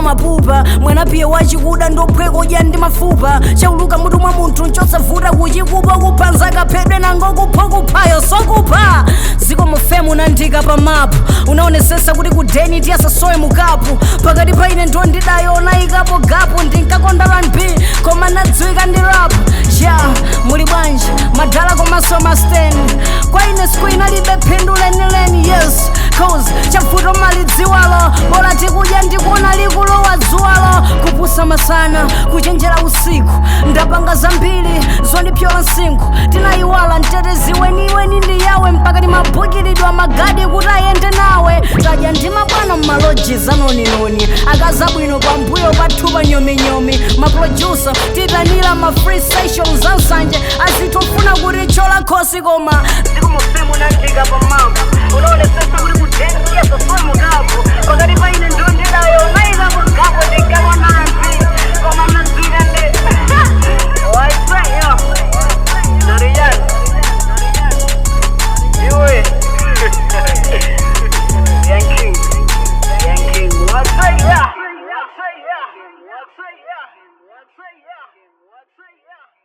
Mapupa mwanapiye wachikuda ndophweka udya ndi mafupa. Chauluka mutu mwa munthu nchosavuta kuchikupa. Kupha nzakaphedwe nango kupha kuphayo sokupha ziko mufemu unandika pa mapu, unaonesesa kuti kudeni tiyasasowe mukapu. Pakati pa ine ndondidayo nayikapo gapu. Ndinkakonda R&B koma nadziwika ndi rap ya. Muli bwanji madala komanso masteni? Kwa ine siku inalibe phindu lenileni, yes, cause chavuto malidziwalo. Bola tikudya ndikuona likulowa dzuwalo. Kupusa masana, kuchenjera usiku. Ndapanga zambiri zondipyola msinkhu. Tinayiwala mtetezi weniweni ndi yawe, mpaka timabukiridwa magadi kuti ayende nawe. Tadya ndi mabwana mmaloji zanoninoni, akazabwino pambuyo pathu pa nyominyomi. Maproducer titanira ma free sessions za nsanje, azitofuna kuti chola khosi koma zikumufemu nandika pamapu, unaonesesa kuti kudeni yasasomukapo. Pakati pa ine ndondidayo nayikapo gapo. Ndinkakonanzi koma mnadzwika ndi Waitseyo. Dorian. Iwe. Yankee. Yankee. What's up? Yeah. What's up? Yeah. What's up?